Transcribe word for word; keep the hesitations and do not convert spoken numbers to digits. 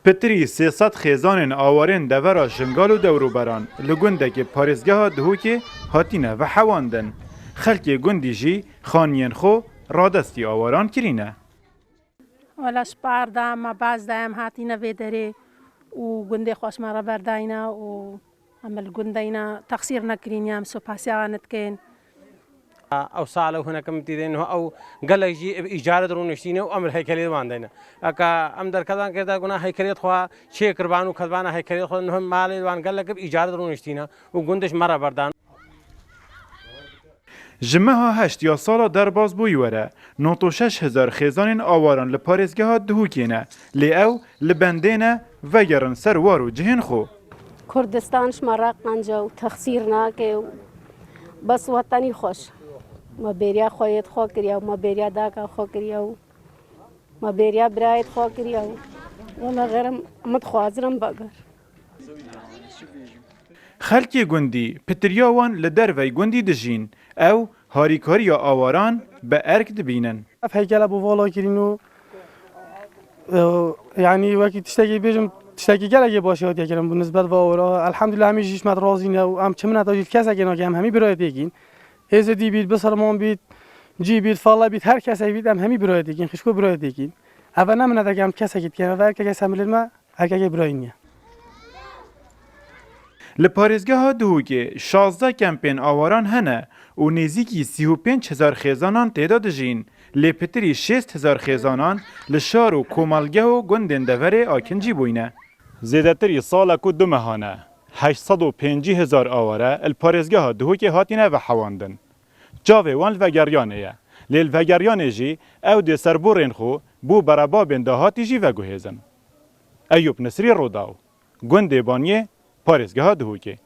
Pitirî sê sed xêzanên awarên devera Jingal û dewroberan li gundekê parêzgeha Duhokê hatine vehewandin. Xelkê gundî jî xaniyên xwe radestî awaran kirîne. Wela ji par de me baz da em hatîne vê derê û gundê xwe ji me re berdayne û em li gund deyne, texsîr nekirîne, em supasiya wan dikên. Ew sal ew hinekim tîdên ew gelek jî bi îcaret rûniştîne û em li heykelê wan deyne. Eka em derketan kir de guna heykelê xwe çêkirban û ketbana heykelê xwe, nuh malê wan gelek bi îcaret rûniştîne û gund ji me re berdan. Ji meha heşt ya sala derbas bûyî were, nod û şeş hezar xêzanên awaran li parêzgeha Duhokê ne, lê ew li bendê ne vegerin ser war û cihên xwe. Kurdistan ji me re qenc e û texsîr nake û bes wetenî xweş. Me bêriya xweyê xwe kiriye û me bêriya daka xwe kiriye û me bêriya birayê xwe kiriye û wela xêr em, em dixwazin em veger. Xelkê gundî pitiriya wan li dervey gundî dijîn. Ew harîkariya awaran bi erk dibînin. Ev heykele bo vala kirîn û, e, yanî wekî tiştekî bêjim, tiştekî gelekê başî hatiye kirin bi nisbet va awara. Elhamdulillah, hemî jî ji me razî ne û em çi mineta jî li kesekê nakin, em hemî birayê têkîn. Êzidî bît, bisilman bît, cî bît, fale bît, her kesek bît, em hemî birayê têkîn, xişko birayê têkîn. Eve ne mineteke em kesekî dikin, eve her keke semilin me, her keke birayî niye. Li parêzgeha Duhokê şazdeh kempên awaran hene û nêzîkî sî û pênc hezar xêzanan tê de dijîn, lê pitirî şêst hezar xêzanan li şar û komelgeh û gundên deverê akincî bûyne. Zêdetirî salek û du mehan e, heşt sed û pêncî hezar aware li parêzgeha Duhokê hatine vehewandin. Çavê wan li vegeriyanê ye, lê li vegeriyanê jî ew dê serborên xwe bo berebabên dahatî jî veguhêzin. Eyûp Nisrî, Rûdaw, gundê Banyê, parêzgeha Duhokê.